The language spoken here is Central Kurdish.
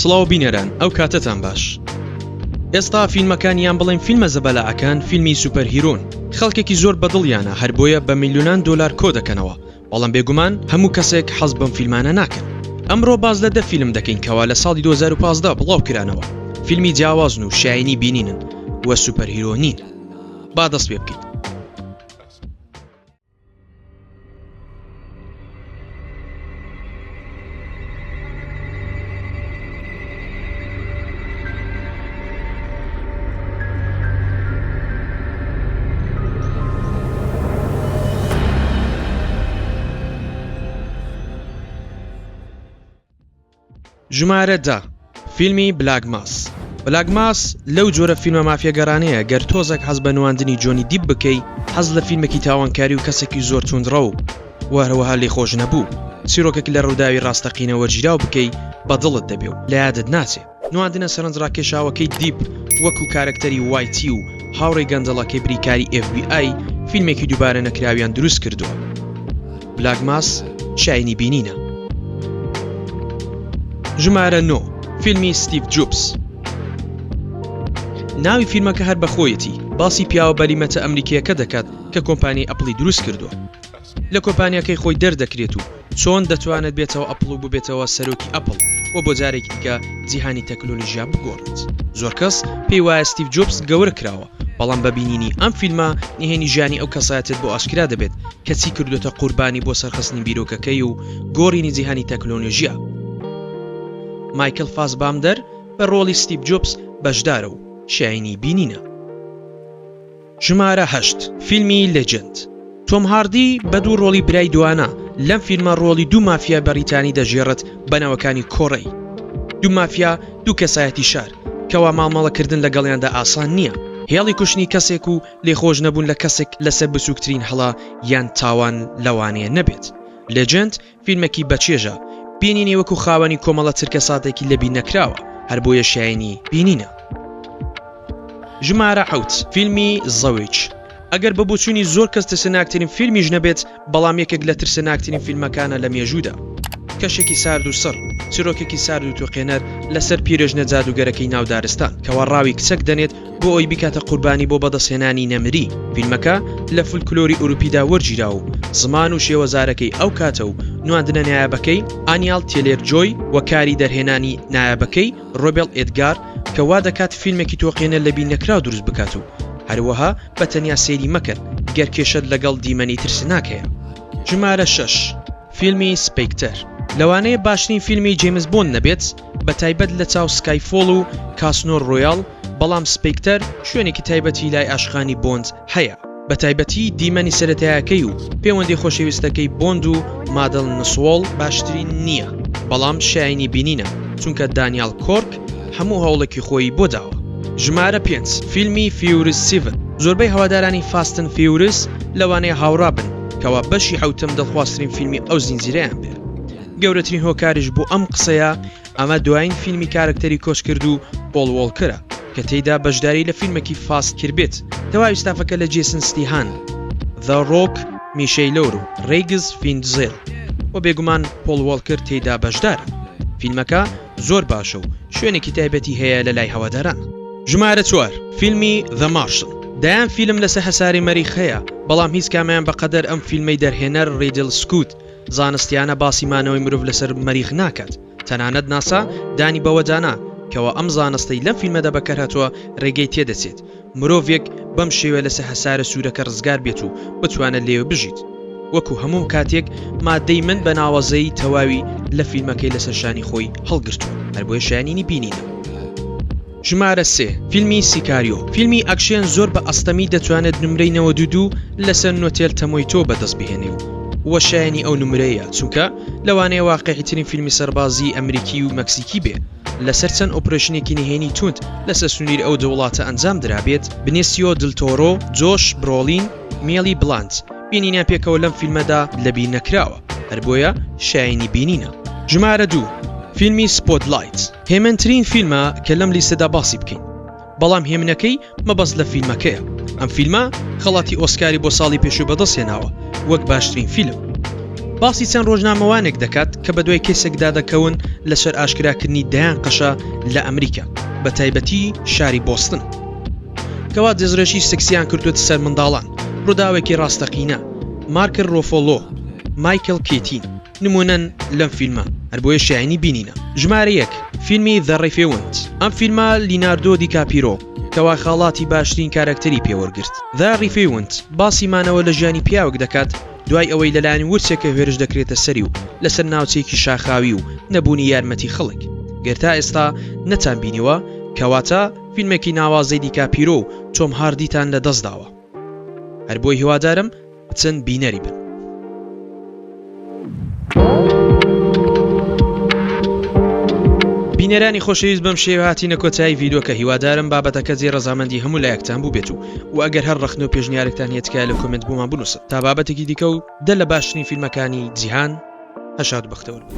سڵاو بینەران ئەو کاتەتان باش. ئێستا فیلمەکان یان بڵێن فیلمە زەبەلاعەکان فیلمی superhero ن خەڵکێکی زۆر بەدڵیانە هەر بۆیە بە میلیۆنان دۆلار کۆ دەکەنەوە بەڵام بێگومان هەموو کەسێک حەز بەم فیلمانە ناکەن ئەمڕۆ باس لە دە فیلم دەکەین کەوا لە ساڵی 2015 بڵاو کرانەوە فیلمی جیاوازن و شایەنی بینینن و superhero نین با دەست پێ بکەین. ژمارە دە، فیلمی Black Mass Black Mass لەو جۆرە فیلمە مافیاگەرانەیە گەر تۆزێک حەز بە نواندنی جۆنی دیپ بکەی حەز لە فیلمێکی تاوانکاری و کەسێکی زۆر توندڕەو و هەروەها لێخۆش نەبوو چیرۆکێک لە ڕووداوی ڕاستەقینە وەرگیراو بکەی بە دڵت دەبێ و لە یادت ناچێ. نواندنە سەرنجڕاکێشاوەکەی دیپ وەکو کارەکتەری وایتی و هاوڕێ گەندەڵەکەی بریکاری FBI فیلمێکی دووبارە نەکراویان دروست کردووە. Black Mass شایەنی بینینە. ژمارە نۆ، فیلمی ستیڤ جوبس. ناوی فیلمەکە هەر بەخۆیەتی باسی پیاوە بەلیمەتە ئەمریکییەکە دەکات کە کۆمپانیای ئەپڵی دروست کردووە. لە کۆمپانیاکەی خۆی دەردەکرێت و چۆن دەتوانێت بێتەوە ئەپڵ و ببێتەوە سەرۆکی ئەپڵ و بۆ جارێکی دیکە جیهانی تەکنۆلژیا بگۆڕێت. زۆر کەس پێی وایە ستیڤ جۆبس گەورە کراوە، بەڵام بە بینینی ئەم فیلمە نهێنی ژیانی ئەو کەسایەتیەت بۆ ئاشکرا دەبێت کە چی کردووەتە قوربانی بۆ سەرخستنی بیرۆکەکەی و گۆڕینی جیهانی تەکنۆلۆژیا. مایکل فاسبامدەر بە ڕۆڵی ستیڤ جۆبس بەشدارە و شایەنی بینینە. ژمارە هەشت، فیلمی Legend. تۆم هاردی بە دوو ڕۆڵی برای دوانا، لەم فیلمە ڕۆڵی دوو مافیای بەڕیتانی دەگێڕێت بە ناوەکانی کۆڕەی. دوو مافیا، دوو کەسایەتی شار، کەوا مامەڵەکردن لەگەڵیاندا ئاسان نییە. هێڵی کوشتنی کەسێک و لێخۆش نەبوون لە کەسێک لەسەر بچووکترین هەڵە یان تاوان لەوانەیە نەبێت. Legend فیلمێکی بەچێژە، بینینی وەکو خاوەنی کۆمەڵە چرکەساتێکی لەبیرنەکراوە، هەر بۆیە شایەنی بینینە. ژمارە حەوت، فیلمی The Witch ئەگەر بە بۆچوونی زۆر کەس ترسناکترین فیلمیش نەبێت، بەڵام یەکێک لە ترسناکترین فیلمەکانە لە مێژوودا. کەشێکی سارد و سڕ، چیرۆکێکی سارد و تۆقێنەر لەسەر پیرێژنە جادووگەرەکەی ناو دارستان، کەوا ڕاوی کچەک دەنێت بۆ ئەوەی بیکاتە قوربانی بۆ بەدەستهێنانی نەمری، فیلمەکە لە فولکلۆری ئەوروپیدا وەرگیرا و زمان و شێوەزارەکەی ئەو کاتە و نواندنە نایابەکەی ئانیال تێلێر جۆی و کاری دەرهێنانی نایابەکەی ڕۆبێڵ ئێدگار کە وا دەکات فیلمێکی تۆقێنەر لەبیرنەکراو دروست بکات و هەروەها بە تەنیا سەیری مەکەن گەر کێشەت لەگەڵ دیمەنی ترسناک هەیە. ژمارە شەش، فیلمی Spectre لەوانەیە باشترین فیلمی جەیمس بۆند نەبێت، بە تایبەت لە چاو Skyfall و Casino Royale، بەڵام Spectre شوێنێکی تایبەتی لای عاشقانی بۆند هەیە، بە تایبەتی دیمەنی سەرەتایەکەی و پێوەندی خۆشەویستەکەی بۆند و مادڵن نسوۆڵ باشترین نییە، بەڵام شایەنی بینینە چونکە دانیاڵ کۆرک هەموو هەوڵێکی خۆی بۆ داوە. ژمارە پێنج، فیلمی Furious Seven، زۆربەی هەوادارانی Fast and Furious لەوانەیە هاوڕا بن کەوا بەشی حەوتەم دڵخوازترین فیلمی ئەو زنجیرەیان بێ. گەورەترین هۆکاریش بۆ ئەم قسەیە ئەمە دوایین فیلمی کارەکتەری کۆچکردوو پۆڵ وۆڵکەرە کە تێیدا بەشداری لە فیلمێکی Fast کردبێت. تەواوی ستافەکە لە جێسن ستیهان، The Rock، میشەی لۆر و ڕیگز ڤین دیزێل و بێگومان پۆڵ وۆڵکەر تێیدا بەشدارن. فیلمەکە زۆر باشە و شوێنێکی تایبەتی هەیە لە لای هەواداران. ژمارە چوار، فیلمی The Martian. دەیان فیلم لەسەر هەسارەی مەریخ هەیە، بەڵام هیچ کامیان بەقەدەر ئەم فیلمەی دەرهێنەر ڕیدل سکوت زانستیانە باسی مانەوەی مرۆڤ لەسەر مەریخ ناکات، تەنانەت ناسا دانی بەوەدانا کەوا ئەم زانستەی لەم فیلمەدا بەکارهاتووە رێگەی تێدەچێت مرۆڤێک بەم شێوە لەسەر هەسارە سوورەکە رزگار بێت و بتوانێت لێوێ بژیت. وەکو هەموو کاتێک مادەی من بە ناوەزەیی تەواوی لە فیلمەکەی لەسەر شانی خۆی هەڵگرتووە، هەر بۆیە شایەنی بینینە. ژمارە سێ، فیلمی Sicario، فیلمی ئەکشێن زۆر بە ئەستەمی دەتوانێت نمرەی 92 لەسەر Rotten Tomatoes بەدەست بهێنێ و شایەنی ئەو نمرەیە چونکە لەوانەیە واقیعیترین فیلمی سەربازیی ئەمریکی و مەکسیکی بێ لەسەر چەند ئۆپرەیشنێکی نهێنی توند لەسەر سنووری ئەو دوو وڵاتە ئەنجام درابێت، بنێسیۆ دل تۆرۆ، جۆش برۆڵین، مێڵی بلانت، بینینیان پێکەوە لەم فیلمەدا لەبیر نەکراوە هەر بۆیە شایەنی بینینە. ژمارە دوو، فیلمی Spotlight. هێمنترین فیلمە کە لەم لیستەدا باسی بکەین بەڵام هێمنەکەی مەبەست لە فیلمەکەیە ئەم فیلمە خەڵاتی ئۆسکاری بۆ ساڵی پێشوو بەدەستهێناوە وەک باشترین فیلم. باسی چەند ڕۆژنامەوانێک دەکات کە بەدوای کەیسێکدا دەکەون لەسەر ئاشکراکردنی دەیان قەشە لە ئەمریکا بە تایبەتی شاری بۆستن کەوا دەستڕێژی سکسیان کردوێت سەر منداڵان ڕووداوێکی ڕاستەقینە مارکر ڕۆفۆلۆ مایکل کیتین نمونەن لەم فیلمە هەر بۆیە شایانی بینینە. ژمارە یەک، فیلمی The Revenant ئەم فیلمە لیناردۆ دیکاپیرۆ کەوا خەڵاتی باشترین کارەکتەری پێوەرگرت. The Revenant باسی مانەوە لە ژیانی پیاوێک دەکات دوای ئەوەی لەلایەن ورچێکە هێرش دەکرێتە سەری و لەسەر ناوچەیەکی شاخاوی و نەبوونی یارمەتی خەڵک. گەر تا ئێستا نەتان بینیوە کەواتە فیلمێکی ناوازەی دیکاپیرۆ و تۆم هاردیتان لەدەستداوە. هەر بۆی هیوادارم بچن بینەری بن. بینەرانی خۆشەویست بەم شێوە هاتینە کۆتایی ڤیدۆکە هیوادارم بابەتەکە جێ ڕەزامەندی هەموو لایەکتان بوو بێت و و ئەگەر هەر ڕەخنە و پێشنیارێکتان هەیە تکایە لە comment بۆمان بنووسن تا بابەتێکی دیکە و دە لە باشترین فیلمەکانی جیهان هەشاد بەختەوەر بن.